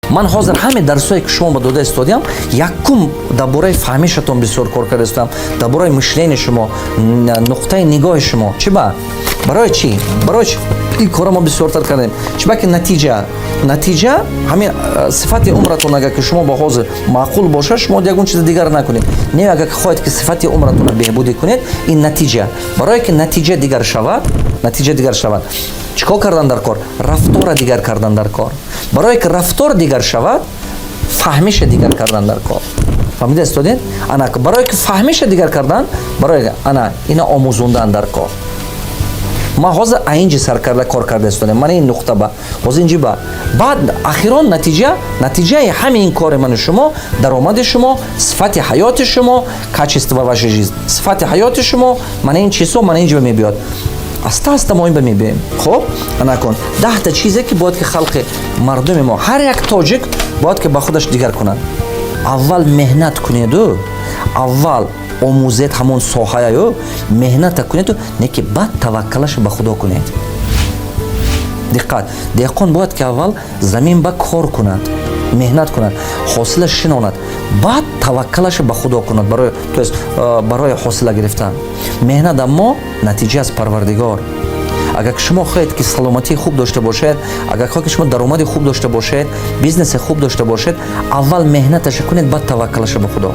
Ман ҳозир ҳаме дарсое, ки шумо ба дода истодиам, якум дар бораи фаҳмишатон бисёр кор карда истодам, дар бораи мышление шумо, нуқтаи нигоҳи шумо. Чӣ ба, барои чӣ, барои чӣ ин кора мо бисёртар кардем? Чӣ ба ки натиҷа ҳамин сифати умратон, агар ки шумо ба ҳозир маъқул бошад, шумо ягон чизи дигар накунед. Не, агар ки хоҳед, ки сифати умратонро беҳбудӣ кунед, ин натиҷа, барое ки натиҷа дигар шавад, натиҷа дигар шавад, чӣ кор кардан дар кор? Рафтора дигар кардан дар кор. Барое ки рафтор дигар шавад, фаҳмиша дигар кардан дар кор. Фаҳмида истодед? Ана, барое ки фаҳмиша дигар кардан, барои ана ина омӯзондан дар кор. Ман ҳозир аинҷи сар карда кор карда истодем. Ман ин нуқта ба ҳозир инҷи ба баъд ахирон натиҷа, натиҷаи ҳамин ин кори ману шумо, даромади шумо, сифати ҳаёти шумо, качество вашей жизни, сифати ҳаёти шумо, мана ин чизҳо, мана инҷо мебиёд. Аста аста мо ин ба мебиёем. Хуб, анакун 10-та чизе, ки бояд ки халқи мардуми мо, ҳар як тоҷик бояд ки ба худаш дигар кунад. Аввал меҳнат кунеду, аввал омӯзед ҳамон соҳаяю, меҳната кунеду, не ки баъд таваккалаша ба Худо кунед. Диққат! Деҳқон бояд ки аввал замин ба кор кунад, меҳнат кунад, ҳосила шинонад, баъд таваккалаша ба Худо кунад барои, то есть барои ҳосила гирифтан. Меҳнат, аммо натиҷа аз Парвардигор. Агар ки шумо хоҳед, ки саломатии хуб дошта бошед, агар хоҳед, ки шумо даромади хуб дошта бошед, бизнеси хуб дошта бошед, аввал меҳнаташа кунед, баъд таваккалаша ба Худо.